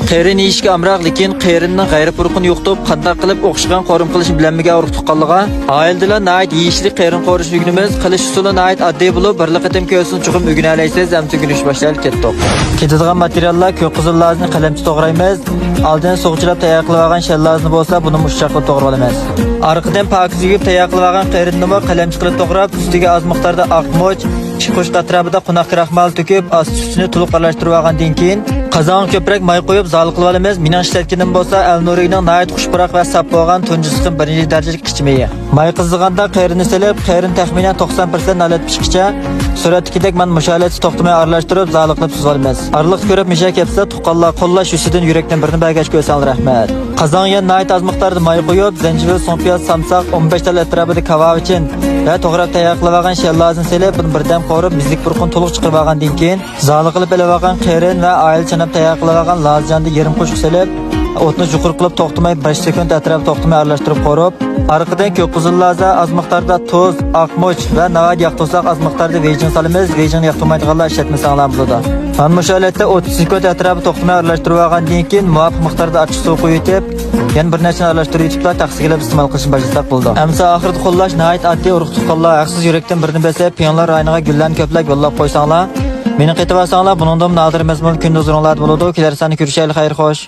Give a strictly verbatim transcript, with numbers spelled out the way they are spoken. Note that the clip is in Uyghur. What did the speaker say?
قېرىن يېيىشكە ئامراق، لېكىن قېرىننىڭ غەيرىي پۇرىقىنى يوقىتىپ، قانداق قىلىپ ئوخشىغان قورۇما قىلىشنى بىلەلمىگەن ئۇرۇق تۇغقانلارغا ئائىلىدىلا ناھايىتى يېيىشلىك قېرىن قورۇشنى ئۆگىنىمىز. قىلىش ئۇسۇلى ناھايىتى ئاددىي بولۇپ، بىر قېتىم كۆرسىڭىز چوقۇم ئۆگىنەلەيسىز. ئەمدى ئۆگىنىشكە باشلايلى، كەتتۇق. كېتىدىغان ماتېرىياللار: كۆك قىزىل لازىنى قەلەمچە توغرايمىز. ئالدىن سۇغا چىلاپ تەييار قىلىۋالغان شەل لازىنى بولسا، بۇنىمۇ ئۇششاق قىلىپ توغرىۋالىمىز. ئارقىدىن پاكىز يۇيۇپ تەييار قىلىۋالغان قېرىننىمۇ قەلەمچە قىلىپ توغراپ، ئۈستىگە ئاز مىقداردا ئاق مۇچ، ئىككى قوشۇق ئەتراپىدا قوناق كراخمالى تۆكۈپ، ئاستا سۈتىنى تولۇق ئارىلاشتۇرۇۋالغاندىن كېيىن، قازانغا كۆپرەك ماي قويۇپ زالىقلىۋالىمىز. مېنىڭ ئىشلەتكىنىم بولسا ئەلنۇرىنىڭ ناھايىتى خۇش پۇراق ۋە ساپ بولغان تۇنجى سىقىم بىرىنچى دەرىجىلىك ئىچىملىكى. ماي قىزىغاندا قېرىننى سېلىپ، قېرىن تەخمىنەن توقسان پىرسەنت ھالەت پىشقىچە، سۈرەتتىكىدەك مانا مۇشۇ ھالەتتە توختىماي ئارىلاشتۇرۇپ، زالىقلاپ سۈزۈۋالىمىز. ئارىلىقتا كۆرۈپ مىشە كەپسە، تۇغقانلار قوللاش يۈزىسىدىن يۈرەكتىن بىرنى بەرگەچ كۆرسەڭلار رەھمەت. قازانغا يەنە ناھايىتى ئاز مىقداردا ماي قويۇپ، زەنجىۋىل، سۇڭ پىياز، سامساق، ئون بەش تال ئەتراپىدا كاۋاۋىچىن ۋە توغراپ تەييار قىلىۋالغان شەل لازىنى سېلىپ، بۇنى بىردەم قورۇپ، مىزلىك پۇرىقىنى تولۇق چىقىرىۋالغاندىن كېيىن، زالىقلاپ ئېلىۋالغان قېرىن ۋە ئائىلە چاناپ تەييار قىلىۋالغان لازىجاندا يېرىم قوشۇق سېلىپ، ئوتنى يۇقىرى قىلىپ توختىماي، بەش سېكۇنت ئەتراپىدا توختىماي ئارىلاشتۇرۇپ قورۇپ، ئارقىدىن كۆك قىزىل لازا، ئاز مىقداردا تۇز، ئاق مۇچ ۋە ناھايىتى ياق تۇزاق ئاز مىقداردا ۋېيجىڭ سالىمىز. ۋېيجىڭنى ياقتۇرمايدىغانلار ئىشلەتمىسەڭلار بولىدۇ. مانا مۇشۇ ھالەتتە ئوتتۇز سېكۇنت ئەتراپىدا توختىماي ئارىلاشتۇرۇۋالغاندىن كېيىن، مۇۋاپىق مىقداردا ئاچچىق سۇ قۇيۇۋېتىپ، يەنە بىر نەچچىنى ئارىلاشتۇرۇۋېتىپلا تەخسىگە ئېلىپ ئىستېمال قىلىشنى باشلىساق بولىدۇ. ئەمسە ئاخىرىدا قوللاش ناھايىتى ئاددىي، ئۇرۇق تۇغقانلار ھەقسىز يۈرەكتىن بىرنى بېسىپ، پىڭلار رايونىغا گۈللەرنى كۆپلەپ يوللاپ قويساڭلار، مېنى قېتىۋالساڭلار، بۇنىڭدىنمۇ نادىر مەزمۇنلۇق كۈندە ھۇزۇرۇڭلاردا بولىدۇ. كېلەر ساندا كۆرۈشەيلى، خەير خوش.